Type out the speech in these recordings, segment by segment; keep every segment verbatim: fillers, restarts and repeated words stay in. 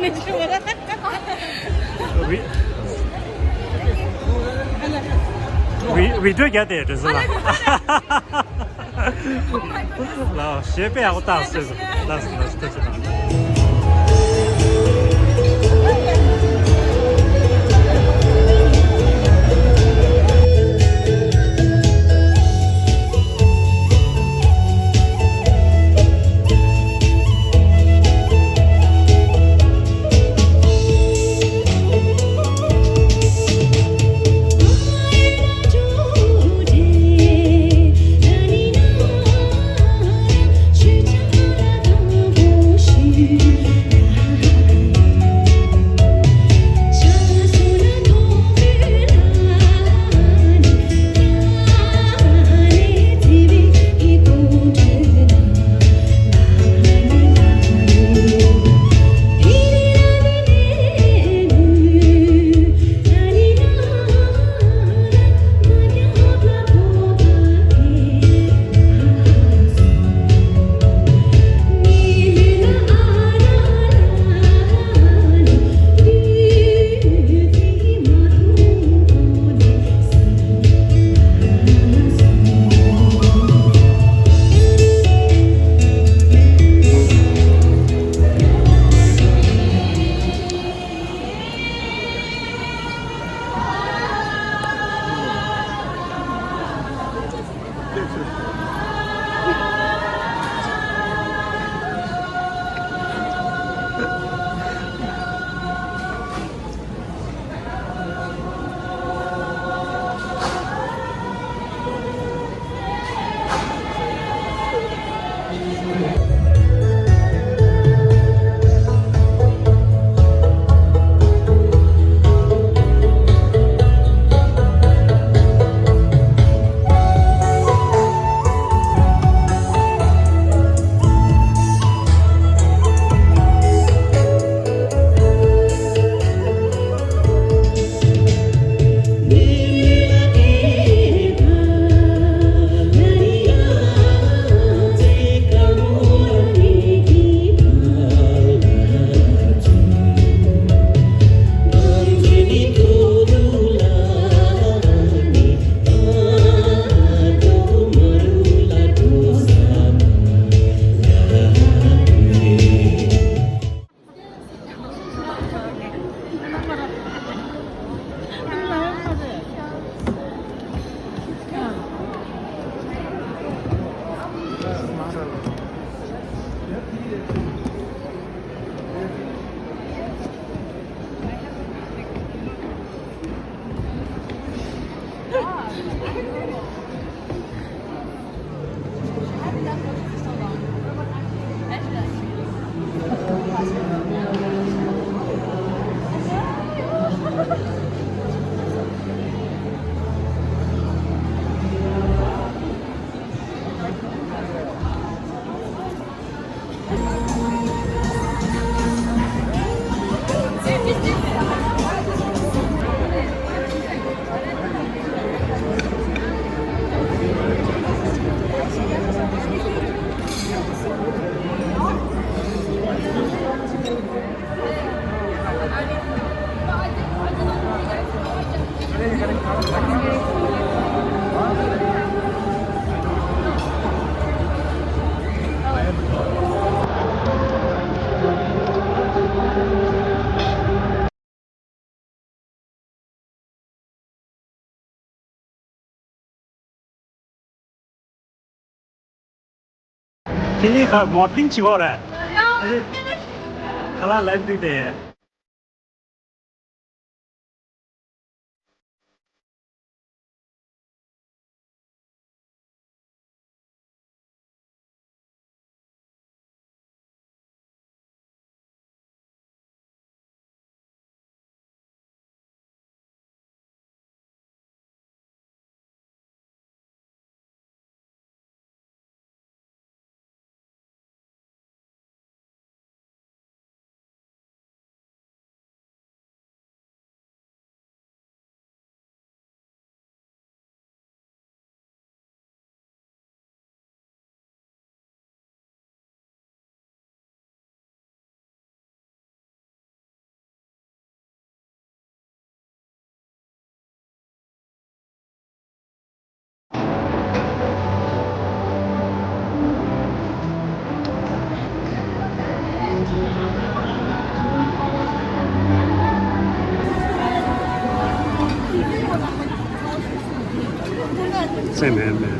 བི་བི་བི་ཌིའོ་རྒྱག་དེ་དྲན་སོང་ལ། ལགས་ཞེས་དཔེ་ཡག་པོ་བཏགས་སོང་། ལགས་སོ་ལགས་སོ། ཐུགས་རྗེ་གནང་། དེ་ནི་ཁ་མོ་ཏིང་ཆི་བོ་རེད། ཁ་ལག་ལེན་དུས་དེ། སེམས་ཧེ་མེད།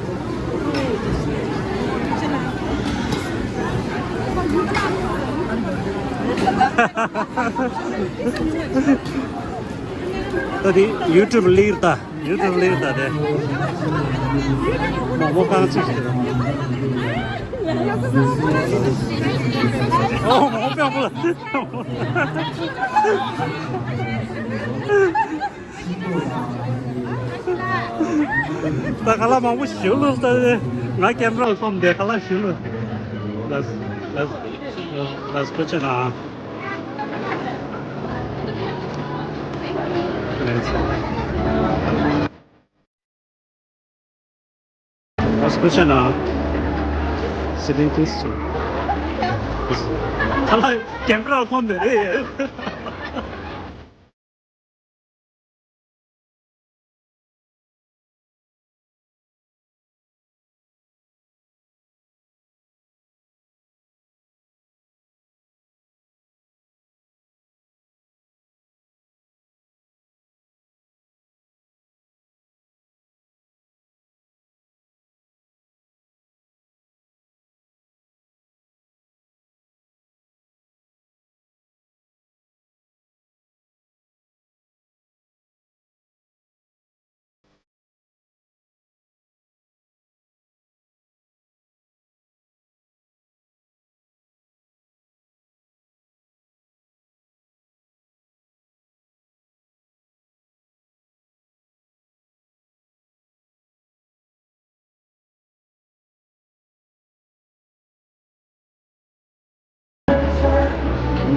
ད་དེ་ཡུ་ཊུབ་ལིར་ད། ཡུ་ཊུབ་ལིར་ད་དེ། མོག་མོག་པང་གཅིག་ཞིག་རེད། ཨོ་མོག་པང་པོ། ད་ཁ་ལག་མང་པོ་ཞིག་ལོ་ད། ང་ཀེམ་ར་ལ་སོམ་དེ་ཁ་ལག་ཞིག་ལོ། ལ་ལ་ལ་སྐུ་ཆེ་ན། ལ་སྐུ་ཆེ་ན། སི་ལིང་ཏིས་ཆུ། ཁ་ལག་ཀེམ་ར་ལ་སོམ་དེ་རེད།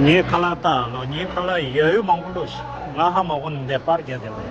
ངའི་ཁ་ལག་ལྟ་ལོ། ངའི་ཁ་ལག་ཡ་ཡུ་མང་པོ་ལོ། ང་ཧ་མ་གོ་ནི་འདི་པར་རྒྱག་དེ་ལོ།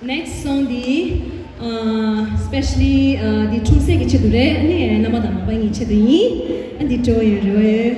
Next song འདི་ཨ་specially ཨ་འདི་ཆུང་ཚེ་གི་ཆེད་དུ་རེད། ཨ་ནི་མནའ་མ་དང་མ་པ་གཉིས་ཆེད་དུ་ཡིན། ཨ་འདི་སྤྲོ་ཡོད་རེད།